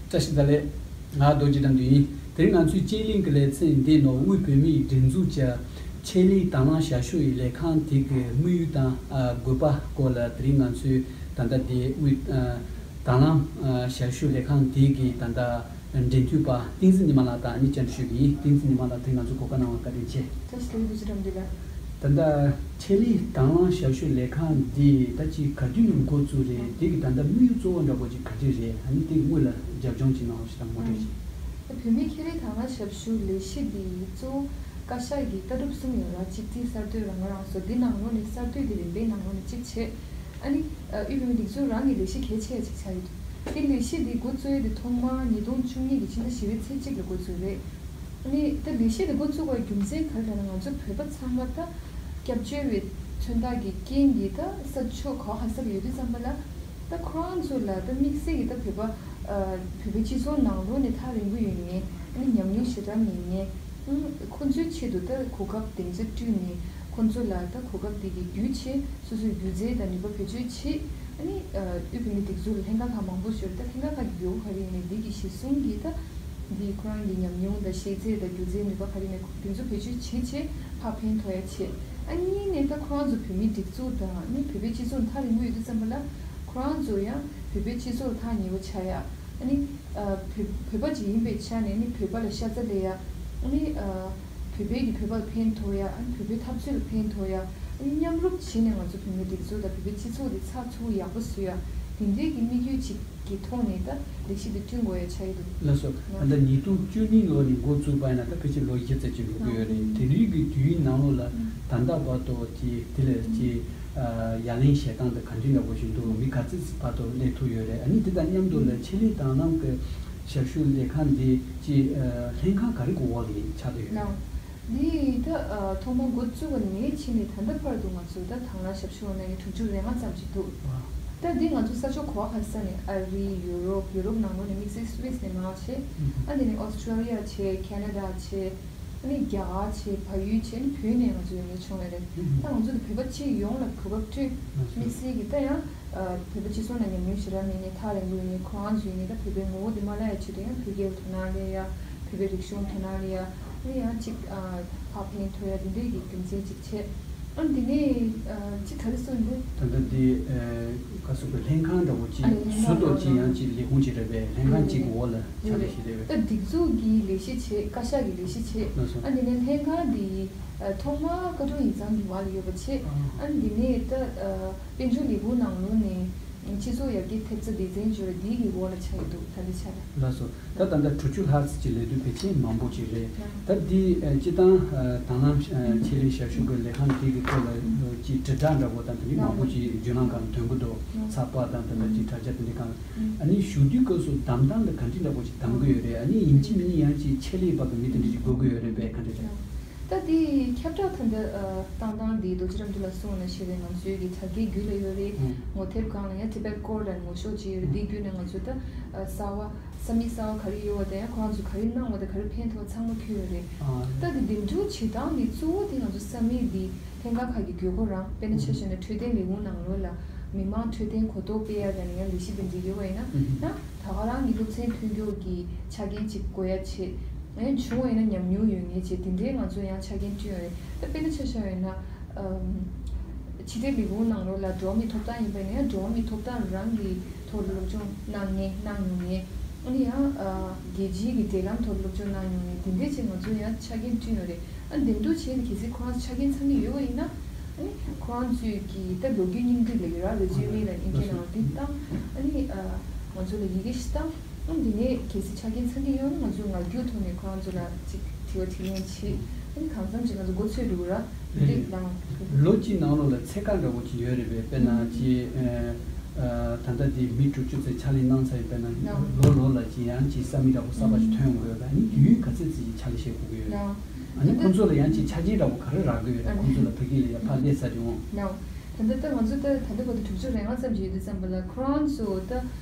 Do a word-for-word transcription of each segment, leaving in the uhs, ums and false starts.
བཀྲ་ཤིས་བདེ་ལེགས། ང་རྡོ་རྗེ་དགྲ་འདུལ་ཡིན། དེ་རིང་ང་ཚོའི་དཔྱད་གླེང་གི་ལེ་ཚན་འདིའི་ནང་དབུས་བོད་མིའི་སྒྲིག་འཛུགས་ཀྱི་ཆེད་ལས་དང་བླངས་ཞབས་ཞུ་ཡི་ལས་ཁང་དེ་གི་དམིགས་ཡུལ་དང་ཨ་དགོས་པ་སྐོར་ལ་དེ་རིང་ང་ཚོའི་ད་ལྟ་དེ་དབུས་ཨ་དང་བླངས་ཨ་ཞབས་ཞུ་ལས་ཁང་དེ་གི་ད་ལྟ་འབྲེལ་མཐུད་པ་བསྟན་འཛིན་ཉི་མ་ལགས་དང་ཨ་ནི་བཅར་འདྲི་ཞུ་གི་ཡིན། བསྟན་འཛིན་ཉི་མ་ལགས་དེ་ང་ཚོ་གོ་སྐབས་གནང་བར་བཀའ་དྲིན་ཆེ། བཀྲ་ཤིས་བདེ་ལེགས་རྡོ་རྗེ་དགྲ་འདུལ་ལགས། ད་ལྟ་ཆེད་ལས་དང་བླངས་ཞབས་ཞུ་ལས་ཁང་འདི་ད་ཅིག་ག་དུས་ནས་འགོ་བཙུགས་རེད། དེ་གི་ད་ལྟ་དམིགས་ཡུལ་གཙོ་བོ་འདྲ་པོ་ཅིག་ག་རེ་རེད། ཨ་ནི་དེ་དངོས་ལ་རྒྱབ་ལྗོངས་ཅིག་གནང་རོགས་ཞེས་དང་ངོ་སྤྲོད་ཅིག། ད་བོད་མིའི་ཁེ་ལས་དང་བླངས་ཞབས་ཞུ་ལས་གཞི་འདི་གཙོ་བོ་བཀའ་ཤག་གི་ལྟ་གྲུབ་གསུམ་ཡོད་ར། གཅིག་སྒྲིལ་གསར་གཏོད་རང་ཁ་རང་གསོ། འདི་ནང་ལོགས་ནས་གསར་གཏོད་ཀྱི་རིམ་པའི་ནང་ལོགས་ནས་གཅིག་བྱས། ཨ་ནི་དབུས་བོད་མིའི་སྒྲིག་འཛུགས་རང་གི་ལས་གཞི་གལ་ཆེ་ཡ་གཅིག་ཆགས་ཡོད་འདུག། དེ་ལས་གཞི་འདི་འགོ་བཙུགས་ཡས་དེ་ཐོག་མར་ཉིས་སྟོང་བཅུ་གཉིས་ཀྱི་ཕྱི་ཟླ་བཞི་པའི་ཚེས་གཅིག་ལ་འགོ་བཙུགས་རེད། ཨ་ནི་ད་ལས་གཞི་དེ་འགོ་བཙུགས་པའི་རྒྱུ་མཚན་ག་རེ་རེད་ན། ང་ཚོ་བོད་པ་ཚང་མ་ད་སྐྱབས་བཅོལ་བའི་མཚོན་རྟགས་ཀྱི་རྐྱེན་གྱིས་ད་ས་ཕྱོགས་ག་བ་ག་ས་ལ་ཡོད་དུས་ཙམ་པ་ལ། ད་ཁོ་རང་ཚོ་ལ་ད་དམིགས་བསལ་གྱི་ད་བོད་པ་ཨ་བོད་པའི་སྤྱི་ཚོགས་ནང་ལོགས་ནས་ཐག་རིང་པོ་ཡོད་མཁན། ཨ་ནི་ཉམས་མྱོང་ཞེ་དྲག་མེད་མཁན། ཨང་། ཁོ་ཚོའི་ཆེད་དུ་ད་གོ་སྐབས་སྡིངས་ཆ་བསྐྲུན་ནས་ཁོ་ཚོ་ལ་ད་གོ་སྐབས་དེ་གི་བརྒྱུད་བྱས་སོ་སོའི་སྒྱུ་རྩལ་དང་ནུས་པ་བེད་སྤྱོད་བྱས། ཨ་ནི་ཨ་དབུས་བོད་མིའི་སྒྲིག་འཛུགས་ལ་ལྷན་ཁག་ཁག་མང་པོ་ཞིག་ཡོད་རེད། ད་ལྷན་ཁག་ཁག་གི་དགོས་མཁོ་ག་རེ་ཡིན་མིན་འདི་གི་གཞི་བཟུང་གིས་ད་འདི་ཁོ་རང་གི་ཉམས་མྱོང་དང་ཤེས་ཚད་དང་སྒྱུ་རྩལ་ནུས་པ་ག་རེ་ཡིན་མིན་དེ་ཚོ་བེད་སྤྱོད་བྱེད་བྱས་ཕར་ཕན་ཐོགས་ཡ་བྱས། ཨ་གཉིས་ནས་ད་ཁོ་རང་ཚོ་བོད་མིའི་སྒྲིག་འཛུགས་དང་ཨ་ནི་བོད་པའི་སྤྱི་ཚོགས་ཐག་རིང་པོ་ཡོད་དུས་ཙམ་པ་ལ་ཁོ་རང་ཚོ་ཡང་བོད་པའི་སྤྱི་ཚོགས་ལ་ཐག་ཉེ་བོ་ཆགས་ཡ། ཨ་ནི་ཨ་བོད་བོད་པ་ཅིག་ཡིན་པའི་ཆ་ནས་ནི་བོད་པ་ལ་ཤ་ཚ་ལས་ཡ། ཨ་ནི་ཨ་བོད་པའི་གི་བོད་པ་ལ་ཕན་ཐོགས་ཡ། ཨ་ནི་བོད་པའི་འཐབ་རྩོད་ལ་ཕན་ཐོགས་ཡ། ཨ་ནི་མཉམ་རུབ་བྱས་ནས་ང་ཚོ་བོད་མིའི་སྒྲིག་འཛུགས་དང་བོད་པའི་སྤྱི་ཚོགས་དེ་ཚགས་ཚུད་ཡག་པོ་བཟོ་ཡ། དེ་འདྲའི་གི་དམིགས་ཡུལ་ཅིག་གི་ཐོག་ནས་ད་ལས་གཞི་དེ་བསྐྲུན་དགོས་ཡ་ཆགས་ཀྱི་འདུག། ལགས་སོ། ད་ལྟ་ཉིས་སྟོང་བཅུ་གཉིས་ལོ་ནས་འགོ་བཙུགས་པ་ཡིན་ན་ད་ཕལ་ཆེར་ལོ་བཞི་ཙམ་ཅིག་འགྲོ་གི་ཡོད་རེད། དེ་དུས་ཀྱི་དུས་ཡུན་ནང་ལོགས་ལ་ད་ལྟ་བར་དུ་ཅིག་དེ་ལ་ཅིག་ཨ་ཡ་ལན་བྱེད་སྟངས་དེ་ག་འདྲ་འདྲ་པོ་ཞིག་འདུག། མི་ག་ཚོད་ཙམ་བར་དུ་སླེབས་ཐུབ་ཡོད་རེད། ཨ་ནི་དེ་དང་མཉམ་དུ་ལ་ཆེད་ལས་དང་བླངས་ཀྱི་ཞབས་ཞུ་ལས་ཁང་འདི་ཅིག་ཨ་ལྷན་ཁང་ག་རེ་གི་འོག་ལ་ཆགས་བསྡད་ཡོད་རེད། འདི་ད་ཨ་ཐོག་མར་འགོ་བཙུགས་པ་ནས་ཕྱིན་ནས་ད་ལྟ་བར་དུ་ང་ཚོ་ད་དང་བླངས་ཞབས་ཞུ་འོག་ནས་དྲུག་ཅུ་རེ་ལྔ་ཙམ་ཅིག་འདུག། ད་འདི་ང་ཚོ་ས་ཕྱོགས་ག་བ་ག་ས་ནས། ཨ་རི། ཡུ་རོབ། ཡུ་རོབ་ནང་ལོགས་ནས་དམིགས་བསལ་སུད་སི་ནས་མང་ཆེ། ཨ་འདི་ནས་ཨོ་སི་ཀྲི་ལི་ཡ་ཆེ། ཁེ་ན་ཌ་ཆེ། ཨ་ནི་རྒྱ་གར་ཆེ། བལ་ཡུལ་ཆེ། ཨ་ནི་བོད་ནས་ང་ཚོ་ཡོང་མཁན་བྱུང་བ་རེད། ད་ང་ཚོ་འདི་བོད་པ་སྤྱི་ཡོངས་ལ་གོ་སྐབས་སྤྲོད། དམིགས་བསལ་གྱི་ད་ཡང་ཨ་བོད་པ་སྤྱི་ཚོགས་ནང་ཉམས་མྱོང་ཞེ་དྲག་མེད་མཁན། ཐག་རིང་པོ་ཡོད་མཁན། ཁོ་རང་ཚོ་ཡིན་ནའི་ད་བོད་པའི་ངོ་བོ་འདི་མ་བརླག་ཡ་ཆེད་དུ་ཡང་བོད་སྐད་ལ་དོ་སྣང་སླེབས་ཡ། བོད་པའི་རིག་གཞུང་དོ་སྣང་སླེབས་ཡ། ཨ་ནི་ཡང་གཅིག་ཨ་ཕར་ཕན་ཐོགས་ཡ་འདི་འདྲའི་གི་རྒྱུ་མཚན་གཅིག་བྱས། ཨ་འདི་ནས་ཨ་གཅིག་ག་རེ་གསུངས་འདུག། ད་ལྟ་འདི་ཨ་ག་ཟེར་དགོས། ལྷན་ཁང་འདྲ་བོ་གཅིག་ཨ་ནི་ལྷན་ཁང་ཟུར་དུ་གཅིག་ཡང་གཅིག་ལས་ཁུངས་གཅིག་རེད་པས། ལྷན་ཁང་གཅིག་གི་འོག་ལ་ཆགས་ལས་ཤིག་རེད་པས། ད་སྒྲིག་འཛུགས་ཀྱི་ལས་གཞི་བྱས། བཀའ་ཤག་གི་ལས་གཞི་བྱས། ལགས་སོ། ཨ་འདི་ནས་ལྷན་ཁང་འདི་ཨ་ཐོག་མར་བཀའ་དྲུང་ཡིག་ཚང་གི་འོག་ལ་ཡོད་པ་བྱས། ཨ་འདི་ནས་ད་ཨ་དཔལ་འབྱོར་ལས་ཁུངས་ནང་ལོགས་ནས་སྤྱི་ཚོགས་ཡར་རྒྱས་ཐེབས་རྩ་སྡེ་ཚན་ཅིག་ཡོད་རེད། འདི་གི་འོག་ལ་ཆགས་ཀྱི་འདུག། ད་ལྟའི་ཆ་ལ། ལགས་སོ། ད་ད་ལྟ་དྲུག་ཅུ་ལྷག་ཙམ་གྱི་ལས་དོན་ཕལ་ཆེར་མང་པོ་ཅིག་རེད། ད་འདི་ཨ་སྤྱིར་བཏང་ཨ་དང་བླངས་ཨ་ཆེད་ལས་ཞབས་ཞུ་གི་ལས་ཁང་དེ་གི་སྐོར་ལ་ཨ་ཅིག་དྲིལ་བསྒྲགས་འདྲ་བོ་དང་དེ་འདྲ་མང་པོ་ཅིག་བརྒྱུད་ལམ་སྒང་ཐོན་གྱི་འདུག། ཚགས་པར་དང་དེ་འདྲ་ཅིག་དྲ་རྒྱ་དེ་འདྲའི་སྒང་། ཨ་ནི་ཞུགས་དུས་སྐབས་སུ་གདམ་སྟངས་དེ་ག་འདྲ་འདྲ་བོ་ཅིག་གདམ་གྱི་ཡོད་རེད། ཨ་ནི་ཡིན་གཅིག་མིན་གཅིག་ཡང་ཅིག་ཆེད་ལས་བར་དུ་མི་དེ་འདྲ་ཅིག་དགོས་ཀྱི་ཡོད་རེད་པས། ག་འདྲ་རེད། ད་དེ་ཁྱབ་བསྒྲགས་ད་ལྟ་ཨ་བཏང་སྟངས་དེ་རྡོ་རྗེ་རབ་འབྱམས་ལགས་གསུངས་ནང་བཞིན་རེད། ང་ཚོའི་གི་དྲ་རྒྱའི་བརྒྱུད་ལ་ཡོད་རེད། ངོ་དེབ་སྒང་ལ་ཡང་Tibet Core ལ་ངོ་ཤོག་ཅིག་ཡོད་རེད། དེ་བརྒྱུད་ནས་ང་ཚོ་ད་ཨ་གསར་པ་ས་མིག་གསར་པ་ག་རེ་ཡོད་པ་དང་ཡང་ཁོ་རང་ཚོ་ག་རེ་གནང་བ་དང་ག་རེ་ཕན་ཐོགས་ཚང་མ་འཁོད་ཡོད་རེད། ད་དེ་འདེམས་སྒྲུག་བྱེད་སྟངས་དེ་གཙོ་བོ་དེ་ང་ཚོ་ས་མིག་དེ་ལྷན་ཁང་ཁག་གི་དགོས་མཁོ་རང་། དཔེར་ན་ཆ་བཞག་ན་འཕྲོད་བསྟེན་ལས་ཁུངས་ནང་ལོགས་ལ་མི་མང་འཕྲོད་བསྟེན་གོ་རྟོགས་སྤེལ་ཡ་དང་ཡང་ལས་གཞི་དེ་འདྲ་ཡོད་པ་ཡིན་ན་ན། ད་ག་རང་གི་སློབ་ཚན་ཐོན་མཁན་གྱི་ཆ་རྐྱེན་ཅིག་དགོས་ཡ་བྱས། ཨེ་བྱུང་བ་ཡིན་ན་ཉམས་མྱོང་ཡོད་མཁན་བྱས། དེ་འདྲའི་ང་ཚོ་ཡང་ཆ་རྐྱེན་བསྐྲུན་ཡོད་རེད། ད་དཔེར་ན་ཆ་བཞག་ཡོད་ན་ཨམ་ཕྱི་དྲིལ་ལས་ཁུངས་ནང་ལོགས་ལ་འགྲོ་བ་མིའི་ཐོབ་ཐང་ཡིན་པ་ཡིན་ན་ཡང་འགྲོ་བ་མིའི་ཐོབ་ཐང་རང་གི་ཐོག་ལ་སློབ་སྦྱོང་གནང་མཁན་གནང་མྱོང་མཁན། ཨ་ནི་ཡང་ཨ་རྒྱལ་སྤྱིའི་གི་འབྲེལ་ལམ་ཐོག་ལ་སློབ་སྦྱོང་གནང་མྱོང་མཁན་དེ་འདྲས་ཅིག་ང་ཚོ་ཡང་ཆ་རྐྱེན་བསྐྲུན་ཡོད་རེད། ཨ་འདེམས་སྒྲུག་བྱས་ནས་གལ་སྲིད་ཁོ་རང་ཚོ་ཆ་རྐྱེན་ཚང་གི་ཡོད་པ་ཡིན་ན། ཨ་ནི་ཁོ་རང་ཚོས་ཀྱི་ད་ལོ་རྒྱུས་སྙིང་བསྡུས་ལབ་ཡོད་ར། Resume ལ་ཨིན་སྐད་ནང་དེ་བཏང་། ཨ་ནི་ཨ་ང་ཚོ་ལ་ཡི་གེ་ཞིག་བཏང་། ཨ་འདི་ནས་གལ་སྲིད་ཆ་རྐྱེན་ཚང་གི་ཡོད་ན་ང་ཚོས་ངག་རྒྱུགས་ཐོག་ནས་ཁོ་རང་ཚོ་ལ་ཅིག་དྲི་བ་དྲིས་ལན་བྱེད། ཨ་ནི་གང་འཚམ་ཅིག་ང་ཚོ་འགོ་ཚུགས་འགྲོ་གི་ར། རེད། འདི་ལའང་ལོ་གཅིག་ནང་ལོགས་ལ་ཚད་བཀག་འདྲ་བོ་ཅིག་ཡོད་རེད་པས། དཔེར་ན་ཅིག་ཨ་ད་ལྟ་འདི་མི་དྲུག་ཅུ་ཙམ་ཕྱག་ལས་གནང་ཚར་ཡོད་པས་ན། ལོ་ལོ་ལ་ཅིག་ཡང་ཅིག་ས་མིག་འདྲ་བོ་གསར་པ་ཞིག་ཐོན་ཡོང་གི་ཡོད་པས། ཨ་ནི་དུས་ཡུན་ག་ཚོད་ཙམ་ཞིག་ཕྱག་ལས་བྱེད་དགོས་ཀྱི་ཡོད་རེད། ཨ་ནི་ཁོང་ཚོ་ལ་ཡང་ཅིག་ཆ་རྐྱེན་འདྲ་བོ་ག་རེ་རག་གི་ཡོད་རེད། ཁོང་ཚོ་ལ་ཕ་གི་ལ་ཡ་ཕར་སླེབས་ཚར་རེད་འོང་། ད་ལྟ་ད་ང་ཚོ་ད་ད་ལྟ་བར་དུ་དྲུག་ཅུ་རེ་ལྔ་ཙམ་ཞིག་ཡོད་དུས་ཙམ་པ་ལ་ཁོ་རང་ཚོ་ད་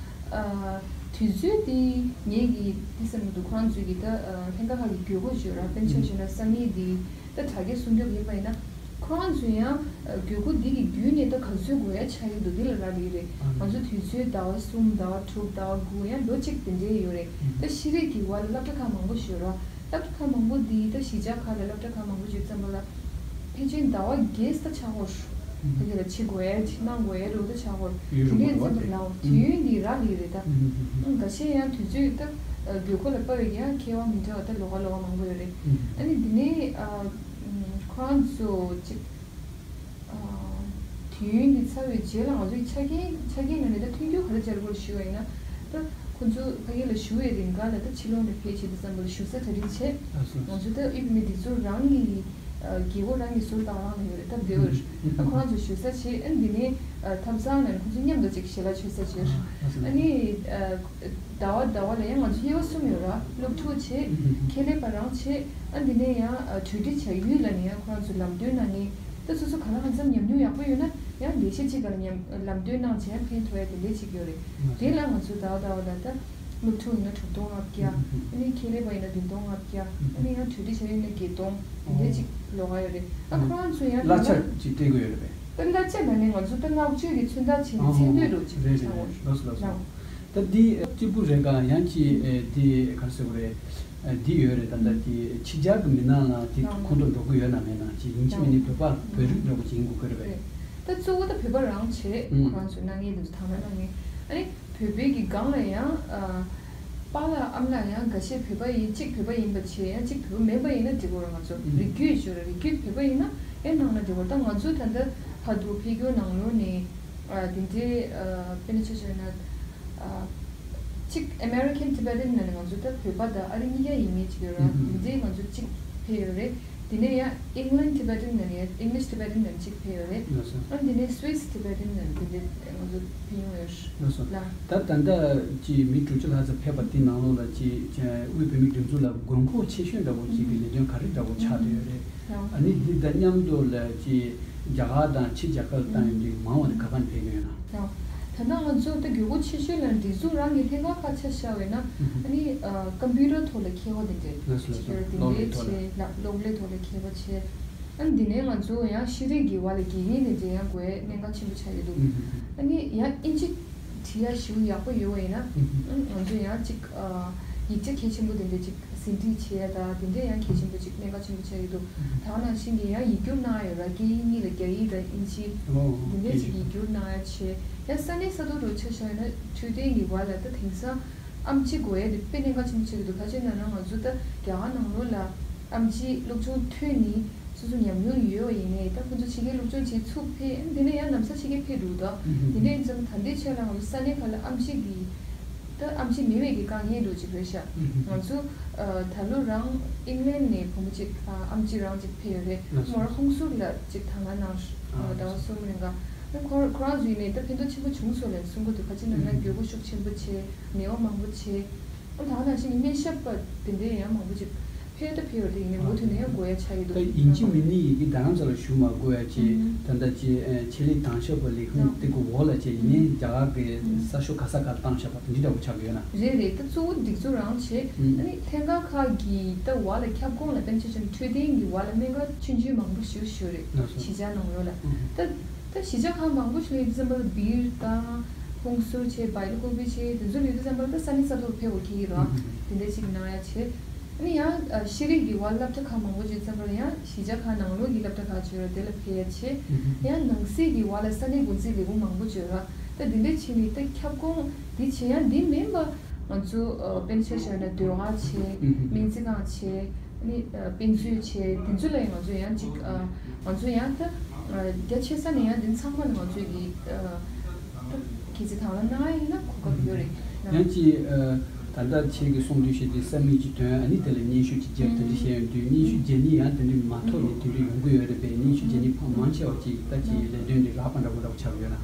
ཨ་དུས་ཚོད་དེ་ངེད་ཀྱིས་འདི་བསམ་གྱི་འདུག། ཁོ་རང་ཚོས་ཀྱི་ད་ཨ་ལྷན་ཁག་ཁག་གི་དགོས་མཁོ་ཞིག་ཡོད་ར། དཔེར་ན་ཆ་བཞག་ན་ས་མིག་འདི་ད་དྲ་རྒྱ་སྲུང་སྐྱོབ་ཡིན་པ་ཡིན་ན། ཁོ་རང་ཚོས་ཡང་དགོས་མཁོ་འདི་གི་བརྒྱུད་ནས་ད་ག་ཚོད་དགོས་ཡ་ཆགས་ཀྱི་འདུག་འདི་ལ་རག་ལས་རེད། ང་ཚོ་དུས་ཚོད་ཟླ་བ་གསུམ་ཟླ་བ་དྲུག་ཟླ་བ་དགུ་ཡང་ལོ་གཅིག་དེ་འདྲའི་ཡོད་རེད། ད་ཤེས་རིག་གི་བར་ལ་སློབ་གྲྭ་ཁག་མང་པོ་ཞིག་ཡོད་རེད། སློབ་གྲྭ་ཁག་མང་པོ་འདི་ད་གཞིས་ཆགས་ཁག་ལ་སློབ་གྲྭ་ཁག་མང་པོ་ཞིག་ཙམ་པ་ལ་ཕལ་ཆེར་ཟླ་བ་བརྒྱད་ཙམ་ཆགས་ཡོད་རེད། ཕ་གི་ལ་ཕྱི་དགོས་ཡ་ཕྱི་གནང་དགོས་ཡ་འདྲ་བོ་ད་ཆགས་ཡོད་རེད། དེ་ནས་ཙམ་པ་ལ་དུས་ཡུན་འདི་རག་ལས་རེད་ད། འགའ་ཤས་ཡང་དུས་ཚོད་ད་དགོས་མཁོ་ལ་དཔག་པའི་ཡང་ཁྱད་པར་མི་འདྲ་བ་ད་ལོགས་ཀ་ལོགས་ཀ་མང་པོ་ཡོད་རེད། ཨ་ནི་འདི་ནས་ཁོ་རང་ཚོ་ཅིག་དུས་ཡུན་འདི་ཚར་བའི་རྗེས་ལ་ང་ཚོའི་ཆ་རྐྱེན་ཆ་རྐྱེན་ནང་ནས་ད་མཐུན་འགྱུར་ག་རེ་སྦྱར་དགོས་ཞུ་བ་ཡིན་ན། ད་ཁོ་ཚོ་ཕ་གི་ལ་བཞུགས་པའི་རིང་ག་ལ་ད་ཕྱི་ལོགས་ནས་ཕེབས་བྱས་དུས་ཙམ་པ་ལ་བཞུགས་ས་གྲ་སྒྲིག་བྱས། ང་ཚོ་ད་ཨུ་བི་མི་འདི་ཚོ་རང་གི་རྒྱལ་པོ་རང་གི་ཟུར་བཏང་རང་ལ་ཡོད་རེད། ད་བདེ་བར་ད་ཁོ་རང་ཚོ་བཞུགས་ས་བྱས། ཨ་འདི་ནས་ཐབ་ཚང་ནང་ཁོ་ཚོ་མཉམ་དུ་ཅིག་ཞལ་ལག་མཆོད་ས་བྱས། ཨ་ནི། ཟླ་བ་ཟླ་བ་ལ་ཡང་ང་ཚོ་དབྱེ་བ་གསུམ་ཡོད་ར། སློབ་ཕྲུག་བྱས། ཁྱད་ལས་པ་རང་བྱས། ཨ་འདི་ནས་ཡང་གྲོས་འདྲི་བྱ་ཡུལ་ལ་ནས་ཡང་ཁོ་རང་ཚོ་ལམ་སྟོན་གནང་མཁན་ད་སོ་སོ་ག་ལ་གང་འཚམ་ཉམས་མྱོང་ཡག་པོ་ཡོད་ན་ཡང་ལས་བྱེད་གཅིག་ག་ལ་ཉམས་ལམ་སྟོན་གནང་བྱས་ཕན་ཐོགས་ཡ་དེ་འདྲས་ཅིག་ཡོད་རེད། དེ་ལ་ང་ཚོ་ཟླ་བ་ཟླ་བ་ལ་ད་སློབ་ཕྲུག་ཡིན་ན་དྲུག་སྟོང་ལྔ་བརྒྱ། ཨ་ནི་ཁྱད་ལས་པ་ཡིན་ན་བདུན་སྟོང་ལྔ་བརྒྱ། ཨ་ནི་ཡང་གྲོས་འདྲི་བྱ་ཡུལ་ན་བརྒྱད་སྟོང་དེ་འདྲས་ཅིག་ལོགས་ཀ་ཡོད་རེད། ཨ་ཁོ་རང་ཚོ་ཡང་གླ་ཆ་ཅིག་སྤྲད་དགོས་ཡོད་རེད་པས། ད་གླ་ཆ་ལ་ནི་ང་ཚོ་ད་བསྔགས་བརྗོད་ཀྱི་མཚོན་རྟགས་བྱས་ནས་མཚན་བསྟོད་རོགས་ཅིག་ཆགས་འོང་། ལགས་སོ་ལགས་སོ། ད་འདི་སྐྱིད་པོ་རེད་ག་ཡང་ཅི་འདི་ག་རེ་ཟེར་དགོས་རེད། འདི་ཡོད་རེད། ད་ལྟ་འདི་ཕྱི་རྒྱལ་གྱི་མི་སྣ་ལ་འདི་ཁོང་ཁྲོ་འགྲོ་གི་ཡོད་ན་མེད་ན་ཅི་ཡིན་གཅིག་མིན་ནི་བོད་པ་བོད་རིགས་འདྲ་པོ་ཅིག་ཡིན་དགོས་ཀྱི་རེད་པས། ད་གཙོ་བོ་ད་བོད་པ་རང་བྱས་ཁོ་རང་ཚོའི་གནང་མཁན་འདི་ཚོ་དང་བླངས་གནང་མཁན་ཨ་ནི། བོད་པའི་གི་སྒང་ལ་ཡང་ཨ། པཱ་ལགས་ཨ་མ་ལགས་ཡང་འགའ་ཤས་བོད་པ་ཡིན་གཅིག་བོད་པ་ཡིན་པ་བྱས་ཡང་གཅིག་བོད་པ་མིན་པ་ཡིན་ན་འགྲིག་གི་རེད། ང་ཚོ་རིགས་རྒྱུད་ཞུ་ར་རིགས་རྒྱུད་བོད་པ་ཡིན་ན་ཡང་གནང་ན་འགྲིག་གི་རེད། ད་ང་ཚོ་ད་ལྟ་ཕར་འདུག་ཕེབས་སྐྱོར་ནང་ལོགས་ནས་ཨ་དེ་འདྲའི་ཨ་དཔེར་ན་ཆ་བཞག་ན་ཨ་གཅིག་American Tibetan ནང་ནས་ང་ཚོ་ད་བོད་པ་དང་ཨ་རི་གཉིས་ཀ་ཡིན་མཁན་གཅིག་ཡོད་ར། དེ་འདྲའི་ང་ཚོ་གཅིག་ཕེབས་ཡོད་རེད། དེ་ནས་ཡང་England Tibetan ནང་ནས་English Tibetan ནང་གཅིག་ཕེབས་ཡོད་རེད། ལགས་སོ། ཨ་དེ་ནས་Swiss Tibetan ནང་དེ་འདྲ་ང་ཚོ་ཕེབས་ཡོང་ཡོད་རེད། ལགས་སོ། ལ། ད་ད་ལྟ་ཀྱི་མི་དྲུག་ཅུ་ལྷག་ཙམ་ཕེབས་པ་དེ་ནང་ལོགས་ལ་ཀྱི་དབུས་བོད་མིའི་སྒྲིག་འཛུགས་ལ་དགོས་མཁོ་ཆེ་ཤོས་འདྲ་བོ་ཅིག་གི་ལས་དོན་ག་རེ་འདྲ་བོ་ཆགས་བསྡད་ཡོད་རེད། ཨ་ནི་འདི་དང་མཉམ་དུ་ལ་ཀྱི་རྒྱ་གར་དང་ཕྱི་རྒྱལ་ཁབ་ལ་བཏང་ཡོང་དུས་མང་བ་དེ་ག་པར་ཕེབས་ཀྱི་ཡོད་ན། ད་ལྟ་ང་ཚོ་ད་དགོས་མཁོ་ཆེ་ཤོས་ལ་སྒྲིག་འཛུགས་རང་གི་ལྷན་ཁག་ཁག་ཆ་བཞག་པ་ཡིན་ན་ཨ་ནི་ཀམ་པུ་ཊར་ཐོག་ལ་མཁས་པ་དེ་འདྲས་ལགས་སོ་ལགས་སོ། ཅིག་ཡོད་རེད། དེ་གློག་ཀླད་འདྲས་ཐོག་ལ། བྱས་ལ་གློག་ཀླད་ཐོག་ལ་མཁས་པ་བྱས། ཨ་ནི་འདི་ནས་ང་ཚོ་ཡང་ཤེས་རིག་གི་བར་ལ་དགེ་རྒན་དེ་འདྲས་ཡང་དགོས་གནད་འགག་ཆེན་པོ་ཆགས་ཡོད་འདུག་ཨ་ནི་ཡང་ཨིན་ཇི་བྲིས་ཡ་ཞེ་པོ་ཡག་པོ་ཡོད་པ་ཡིན་ན་ཨ་ནི་ང་ཚོ་ཡང་ཅིག་ཡིག་ཆ་གལ་ཆེན་པོ་དེ་འདྲས་ཅིག་ཟིན་བྲིས་བྱས་ཡ་ད་དེ་འདྲས་ཡང་གལ་ཆེན་པོ་ཅིག་གནད་འགག་ཆེན་པོ་ཆགས་ཡོད་འདུག་ད་ག་ནང་བཞིན་གྱི་ཡང་ཡིག་སྒྱུར་གནང་ཡ་ཡོད་ར། སྐད་ཡིག་གཉིས་ལ་རྒྱ་ཡིག་དང་དབྱིན་ཇི་དེ་འདྲས་ཅིག་ཡིག་སྒྱུར་གནང་ཡ་བྱས། ཡང་ས་གནས་ས་ཐོག་རུ་ཆ་བཞག་ན་འཕྲོད་བསྟེན་གྱི་བར་ལ་ད་དེང་སང་ཨེམ་ཆི་དགོས་ཡ་དེ་དཔེ་གནད་འགག་ཆེན་པོ་ཆགས་ཀྱི་འདུག་ག་ཅི་ན་ན་ང་ཚོ་ད་རྒྱ་གར་ནང་ལོགས་ལ་ཨེམ་ཆི་སློབ་སྦྱོང་ཐོན་ནི་སོ་སོ་ཉམས་མྱོང་ཡོད་པ་ཡིན་ནའི་ད་ཁོ་ཚོ་ཕྱི་རྒྱལ་སློབ་སྦྱོང་བྱེད་ཚུགས་ཕེབས། དེ་ནས་ཡང་ལམ་སང་ཕྱི་རྒྱལ་ཕེབས་འདུག་ད་དེ་འདྲ་ཡིན་ཙང་ད་ལྟའི་ཆ་ལ་ང་ཚོ་ས་གནས་ཁག་ལ་ཨེམ་ཆི་གི་ད་ཨེམ་ཆི་མེད་པའི་གི་དཀའ་ངལ་འདྲ་ཅིག་རེད་ཤག་ང་ཚོ་ད་ལོ་རང་ཨིང་ལན་ནས་བུ་མོ་གཅིག་ཨེམ་ཆི་རང་གཅིག་ཕེབས་ཡོད་རེད། མོ་རང་ཧུང་སུར་ལ་གཅིག་དང་བླངས་གནང་ཟླ་བ་གསུམ་རིང་ག་ཁོ་ཁོ་རང་ཚོ་ཡིན་ནའི་ད་ཕན་ཐོགས་ཆེན་པོ་བྱུང་སོང་ལབ་གསུང་གི་འདུག་ག་ཅི་ན་ན་དགོས་མཁོ་ཤུགས་ཆེན་པོ་བྱས། ནད་པ་མང་པོ་བྱས། ཨ་ད་ག་ནང་བཞིན་གྱི་སྨན་ཞབས་པ་དེ་འདྲའི་ཡང་མང་པོ་ཅིག་ཕེབས་ད་ཕེབས་ཡོད་རེད། ཡིན་ནའི་མུ་མཐུད་ནས་ཡང་དགོས་ཡ་ཆགས་ཀྱི་འདུག་ད་ཡིན་གཅིག་མིན་གཉིས་ཡིན་གྱི་ད་ང་ཚོ་ལ་ཞུ་མ་དགོས་ཡ་ཅིག་ད་ལྟ་ཅིག་ཆེད་ལས་དང་ཞབས་པ་ལས་ཁུངས་དེ་གི་འོག་ལ་ཅིག་ཡིན་ནའི་རྒྱ་གར་གྱི་གསར་ཤོག་ག་ས་ག་ལ་བཏང་བཞག་པ་དེ་འདྲ་འདྲ་པོ་ཆགས་ཀྱི་ཡོད་ན། རེད་རེད། ད་གཙོ་བོ་སྒྲིག་འཛུགས་རང་བྱས། ཨ་ནི་ལྷན་ཁག་ཁག་གི་ད་བར་ལ་ཁྱབ་ཁོངས་ལ་དཔེར་ན་ཆ་བཞག་ན་འཕྲོད་བསྟེན་གྱི་བར་ལ་སྨན་ཁང་ཆུང་ཆུང་མང་པོ་ཞིག་ཡོད་རེད། གཞིས་ཆགས་ནང་ལོགས་ལ་ད། ད་གཞིས་ཆགས་ཁག་མང་པོ་ཞིག་ལ་ཡིན་ཙམ་པ་ལ་སྦིར་དང་ཧུང་སུར་བྱས་སྦེལ་ཀོབ་བྱས་དེ་ཚོ་ལ་ཡོད་དུས་ཙམ་པ་ལ་ད་ས་གནས་ས་ཐོག་ཕེབས་དགོས་ཀྱི་ཡོད་རེད། དེ་འདྲ་ཞིག་གནང་ཡ་བྱས། ཨ་ནི་ཡང་ཤེས་རིག་གི་བར་སློབ་གྲྭ་ཁག་མང་པོ་ཅིག་ཡིན་ཙམ་པ་ལ་ཡང་གཞིས་ཆགས་ཁག་ནང་ལོགས་ཀྱི་སློབ་གྲྭ་ཁག་ཅིག་ཡོད་རེད། དེ་ལ་ཕེབས་ཡ་བྱས། ཡང་ནང་སྲིད་ཀྱི་བར་ལ་ས་གནས་འགོ་འཛིན་ལས་ཁུངས་མང་པོ་ཅིག་ཡོད་རེད། ད་དེ་འདྲ་བྱས་ནས་ད་ཁྱབ་ཁོངས་འདི་བྱས། ཡང་འདི་མིན་པ་ང་ཚོ་དཔེར་ན་ཆ་བཞག་ན་ཟློས་གར་བྱས། སྨན་རྩིས་ཁང་བྱས། ནི་དཔེ་མཛོད་བྱས། དེ་ཚོ་ལ་ཡང་ང་ཚོས་ཡང་ཅིག་ང་ཚོ་ཡང་ད་རྒྱ་ཆེ་ས་ནས་ཡང་དེ་ཚང་མ་ལ་ང་ཚོས་ཀྱི་ད་གལ་སྲིད་དང་བླངས་གནང་ཡ་ཡིན་ན་གོ་སྐབས་ཡོད་རེད། ཡང་ཅིག་ད་ལྟ་ཁྱེད་ཀྱིས་གསུངས་དུས་བཤད་དེ་ས་མིག་ཅིག་ཐོན། ཨ་ནི་དེ་ལ་སྙན་ཞུ་ཅིག་བརྒྱབ། དེ་འདྲ་བྱས་ཡོང་དུས་སྙན་ཞུ་བརྒྱབ་ནི་ཡང་དེ་འདྲ་མ་ཐོབ་ནས་དེ་འདྲ་ཡོང་གི་ཡོད་རེད་པས། སྙན་ཞུ་བརྒྱབ་ནི་ཕ་མང་ཆེ་བ་ཅིག་ད་ཅིག་ལས་དོན་འདི་རག་པ་འདྲ་པོ་འདྲ་པོ་ཆགས་ཡོད་ན།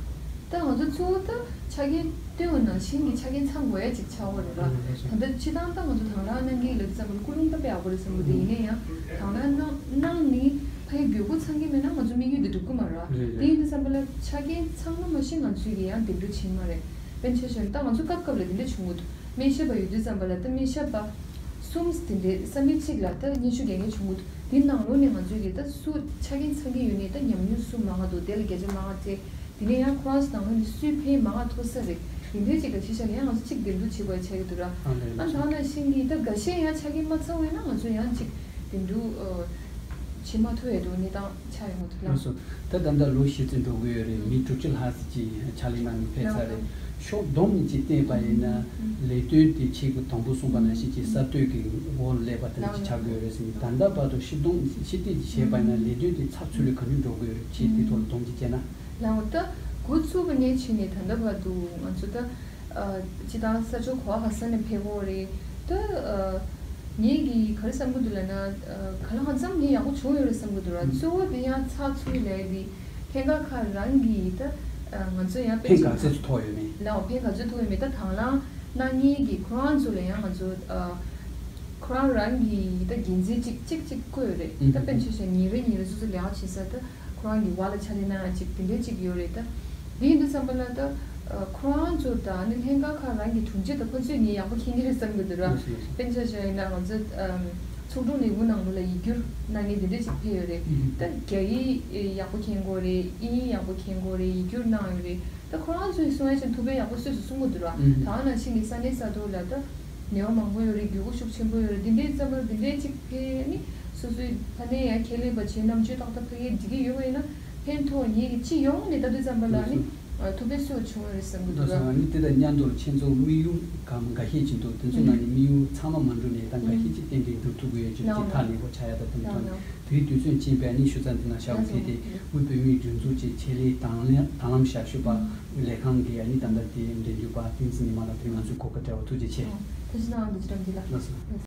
ད་ང་ཚོ་གཙོ་བོ་ད་ཆ་རྐྱེན་སྟོན་པ་ནང་བཞིན་གྱི་ཆ་རྐྱེན་ཚང་དགོས་ཡ་ཅིག་ཆགས་ཡོད་རེད་ར། ད་ལྟ་སྤྱིར་བཏང་ད་ང་ཚོ་དང་བླངས་གནང་གི་ཡོད་ཙམ་པ་ལ་ཀུན་སློང་ད་དཔེ་ཡག་པོ་རེད་བསམ་གི་འདུག་ཡིན་ན་ཡང་དང་བླངས་གནང་གནང་ནི་ཕ་གི་དགོས་མཁོ་ཚང་གི་མེད་ན་ང་ཚོ་དམིགས་ཡུལ་དེ་འགྲུབ་གི་མ་རེད་ར། དེ་ཡིན་དུས་ཙམ་པ་ལ་ཆ་རྐྱེན་ཚང་མ་མ་གཞི་ང་ཚོས་ཀྱི་ཡང་འདེམས་སྒྲུག་བྱེད་ཀྱི་མ་རེད། དཔེར་ན་ཆ་བཞག་ན་ད་ང་ཚོ་སྐབས་སྐབས་ལ་དེ་འདྲ་བྱུང་གི་འདུག་སྨན་ཞབས་པ་ཡོད་དུས་ཙམ་པ་ལ་ད་སྨན་ཞབས་པ་གསུམ་དེ་འདྲའི་ས་མིག་གཅིག་ལ་ད་སྙན་ཞུ་རྒྱག་མཁན་བྱུང་གི་འདུག་དེའི་ནང་ལོགས་ནས་ང་ཚོས་ཀྱི་ད་སུ་ཆ་རྐྱེན་ཚང་གི་ཡོད་ནས་ད་ཉམས་མྱོང་སུ་མང་བ་འདུག་དེ་ལ་བརྒྱ་ཆ་མང་བ་སྤྲད། དེ་ནས་ཡང་ཁོ་རང་ཚོ་ནང་ལོགས་ནས་སུའི་ཕན་མང་བ་ཐོགས་ས་རེད། དེ་འདྲའི་ཅིག་ལ་གཞི་བཞག་ནས་ཡང་ང་ཚོ་གཅིག་འདེམས་སྒྲུག་བྱེད་དགོས་ཆགས་ཀྱི་འདུག་ར། ཨ་ལས་ཨ་ད་ནང་བཞིན་གྱི་ད་འགའ་ཤས་ཡང་ཆ་རྐྱེན་མ་ཚང་བས་ན་ང་ཚོ་ཡང་ཅིག་འདེམས་སྒྲུག་བྱེད་མ་ཐུབ་ཡས་འདུག་གནས་སྟངས་ཆགས་ཡོང་གི་འདུག་ལགས། ལགས་སོ། ད་ད་ལྟ་ལོ་བཞི་ཙམ་འགྲོ་གི་ཡོད་རེད། ཨུ། མི་དྲུག་ཅུ་ལྷག་ཙམ་ཅིག་ཕྱག་ལས་གནང་ནས་ཕེབས་ཚར་རེད། ལགས། ཤོག་སྡོམ་གཅིག་བསྟན་པ་ཡིན་ན། ཨུ། ལས་དོན་དེ་ཆེད་དུ་དང་པོ་གསུངས་པ་ནང་བཞིན་གྱི་གསར་གཏོད་ཀྱི་འོག་སླེབས་པ་དེ་འདྲ་ཅིག་ཆགས་དགོས་རེད་ཟེར་ནས། ད་ལྟ་བར་དུ་ཤོག་སྡོམ་ཕྱིར་བལྟས་ཅིག་བྱས་པ་ཡིན་ན། ལས་དོན་དེ་ཚགས་ཚུད་ལ་ག་འདྲ་འགྲོ་དགོས་རེད། ཅེས་དེ་ཐོག་ལ་སྡོམ་གཅིག་བྱས་ན། ལགས། ད་འགོ་བཙུགས་པ་ནས་བྱས་ནས་ད་ལྟ་བར་དུ་ང་ཚོ་ད་ཨ་སྤྱི་བཏང་ས་ཕྱོགས་ག་བ་ག་ས་ནས་ཕེབས་ཀྱི་ཡོད་རེད། ད་ཨ་ངས་ཀྱིས་ག་རེ་བསམ་གྱི་འདུག་ལབ་ན། ཨ་གང་ལ་གང་འཚམ་ངས་ཡག་པོ་བྱུང་ཡོད་རེད་བསམ་གྱི་འདུག་ར། ཨུ། གཙོ་བོ་དེ་ཡང་ཚགས་ཚུད་ལས་དེ་ལྷན་ཁག་ཁག་རང་གིས་ད་ཨ་ང་ཚོ་ཡང་ཕན་ག་ཚོད་ཐོགས་ཡོད་མེད། ལགས། ཕན་ག་ཚོད་ཐོགས་ཡོད་མེད། ད་དང་བླངས་གནང་མཁན་གྱི་ཁོ་རང་ཚོ་ལ་ཡང་ང་ཚོ་ཨ་ཁོ་རང་རང་གི་ད་འགན་འཛིན་གཅིག་གཅིག་གཅིག་བསྐོས་ཡོད་རེད། ཨུ། ད་དཔེར་ན་ཆ་བཞག་ཉིན་རེ་ཉིན་རེ་སོ་སོ་ལས་ཀ་བྱེད་ས་ད་ཁོ་རང་གི་བ་ལ་ཕྱག་ལས་གནང་ཡ་གཅིག་དེ་འདྲའི་གཅིག་ཡོད་རེད། ད་དེ་ཡིན་དུས་ཙམ་པ་ལ་ད་ཨ་ཁོ་རང་ཚོ་དང་ནི་ལྷན་ཁག་ཁག་རང་གི་དྲུང་ཆེ་དང་ཕན་ཚུན་ངས་ཡག་པོ་མཁྱེན་གྱི་རེད་བསམ་གྱི་འདུག་ར། ལགས་སོ། ལགས་སོ། དཔེར་ན་ཆ་བཞག་ཡིན་ན་ང་ཚོ་ཨམ་ཚོགས་དྲུང་ལས་ཁུངས་ནང་ལོགས་ལ་ཡིག་སྒྱུར་གནང་མཁན་དེ་འདྲ་ཅིག་ཕེབས་ཡོད་རེད། ཨུ། ད་རྒྱ་ཡིག་ཡག་པོ་མཁྱེན་གྱི་ཡོད་རེད། དབྱིན་ཡིག་ཡག་པོ་མཁྱེན་གྱི་ཡོད་རེད། ཡིག་སྒྱུར་གནང་ཡོད་རེད། ད་ཁོ་རང་ཚོས་གསུང་ཡ་ཅིག་ཐུགས་ཕན་ཡག་པོ་གསོས་སོང་གསུང་གི་འདུག་ར། ཨུ། ད་ནང་བཞིན་གྱི་ས་གནས་ས་ཐོག་ལ་ད་ནུས་པ་མང་པོ་ཡོད་རེད། སྒུལ་ཤུགས་ཤུགས་ཆེན་པོ་ཡོད་རེད། འདི་འདྲའི་རྩ་བར་འདི་འདྲའི་ཅིག་ཕེབས་ནི་སོ་སོའི་ཕ་ནས་ཡང་ཁས་ལེན་པ་བྱས། རྣམ་དཔྱོད་ཏག་ཏག་ཕ་གིར་འགྲིག་གི་ཡོད་པ་ཡིན་ན། ཕན་ཐོགས་ངེས་ཀྱི་སྤྱི་ཡོངས་ནས་ལྟ་དུས་ཙམ་པ་ལ་ནི་ལགས་སོ། ཐུགས་ཕན་གསོས་པ་བྱུང་བ་རེད་བསམ་གྱི་འདུག་ལགས་སོ། ར། ཨ་ནི་དེ་དང་མཉམ་དུ་ཁྱེད་ཚོ་དམིགས་ཡུལ་གང་འགའ་ཤས་ཅིག་འདུག་དེ་ཚོ་ནང་ནས་དམིགས་ཡུལ་ཚང་མ་མ་འགྲུབ་ནའི་ད་འགའ་ཤས་ཅིག་ཏན་ཏན་འགྲུབ་ཐུབ་ཀྱི་ཡོད་ཅེས་ལགས། ཅིག་ཐག་ལེགས་པོ་ཆགས་ཡ་ད་དེ་འདྲ་ལགས། ནས་དེའི་དུས་ཚོད་ཕྱིན་པས་ནི་ཞུ་ཚང་འདི་ན་བཞག་པ་ལགས་སོ། དེ་དེ་དབུས་བོད་མིའི་སྒྲིག་འཛུགས་ཀྱི་ཆེད་ལས་དང་ལེན་དང་ལམ་ཞབས་ཞུ་པ་ལས་ཁང་གི་ཨ་ནི་ད་ལྟ་དེ་འབྲེལ་མཐུད་པ་བསྟན་འཛིན་ཉི་མ་ལགས་དེ་ང་ཚོའི་གོ་སྐབས་སྤྲད་པར་ཐུགས་རྗེ་ཆེ། ཐུགས་རྗེ་གནང་། འདི་ཅི་འདྲ་འདི་ལགས། ལགས་སོ།